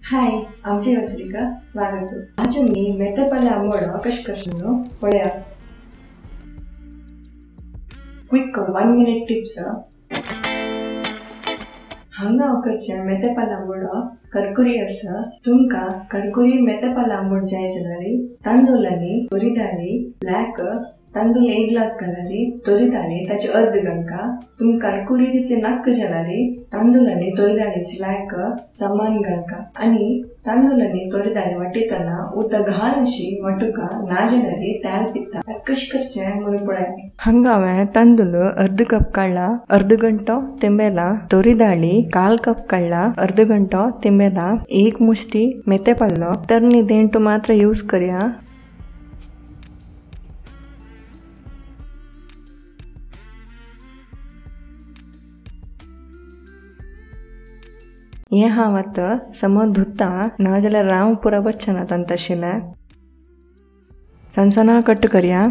हाय, आमची वसरीका स्वागत। आज मी मेथेपल्ले आंबोडो कशें करचो पळया। Quick 1 minute tips. हांगा हांव करचें मेथेपल्ले आंबोडो करकुरी आसा। तुमकां करकुरी मेथेपल्ले आंबोड जाय जाल्यार तांदूळ आनी तोरी दाळी ब्लॅक तांदूळ 1 ग्लास घालारी, तोरी दाळी ताचे अर्द घालका। तुम करकुरी तितले नाक्क जाल्यार तांदूळ आनी तोरी दाळीचे लायक सामान घालका आनी तांदूळ आनी तोरी दाळी वाटयतना उदक घाल अशी वाटुका, ना जाल्यार तेल पिता। आतां कशें करचें म्हणून पळया। हांगा हांवें तांदूळ अर्द कप काडला, अर्द घंटो तेंबेला, तोरी दाळी 1/4 कप काडला, अर्द घंटो तेंबेला, 1 मुष्टी मेथे पल्लो। तरणी देंटू मात्र यूज करया। हें हांव आतां समज धुता, ना जाल्यार राव पुरा वचना तांतशिल्लें। सनसना कट करया।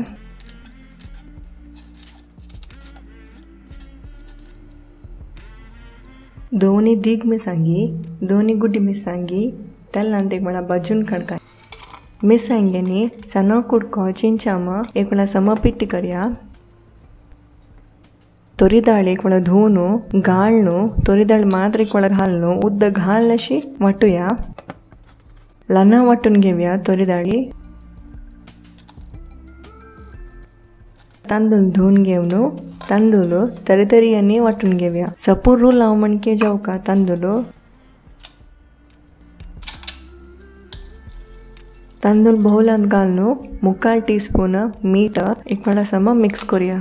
दोनी दीग मिरसांगी, दोनी गुड्डी मिरसांगी तेलांत एक वेळा भाजून काडका। मिरसांग्यांनी सनो कुडको चिंचाम एक वेळा सम पिट्टी करया। तोरी दाळ एक वेळा धुवन गाळनु तोरी दाळ मात्र एक वेळा घालनु उदक घाल अशी वाटुया। ल्हान वाटून घेवया तोरी दाळी। तांदूळ धुवन घेवन तांदूळ तरेतरेंनी वाटून घेवया। सपूर लाव म्हणके जावका तांदूळ। तांदूळ बौलांत घालनु 3/4 टीस्पून मीठ एक वेळा सम मिक्स करूया।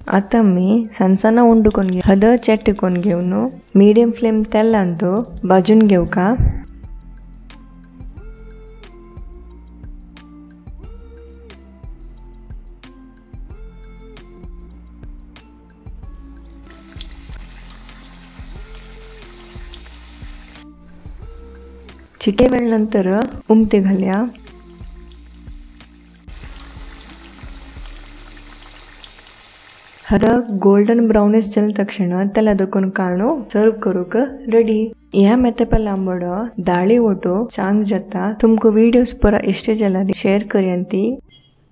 आतां आमी सनसना उंडो करून घेव, हदर चेट्ट करून घेवन मिडियम फ्लेम तेलांत भाजून घेवका। चिके वेळ नंतर उमते घालया। हद गोल्डन ब्राउनिश जाले तक्षण तेला दोकोन काडून सर्व करूक रेडी। ह्या मेथेपल्ले आंबोडो दाळी ओटो चांग जाता। तुमकां व्हिडियोज पुरा इश्ट जाल्यार शेअर करयांती।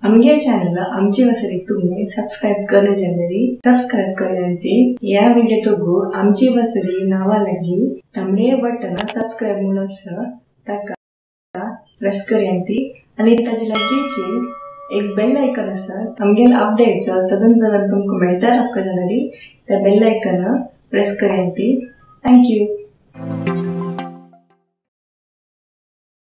आमगे चॅनल आमची वसरी तुम्ही सबस्क्राइब करना जाल्यार सबस्क्राइब करयांती। ह्या व्हिडिओ तोगू आमची वसरी नावा लागी तांबडे बटन सबस्क्राइब म्हणून आसा ताका प्रेस करयांती आनी ताजे लागींची एक बेल आयकन आसा, आमगेले अपडेट्स तदन तदन तुमकां मेळटा रावका जाल्यार त्या बेल आयकन प्रेस करयांती। Thank you.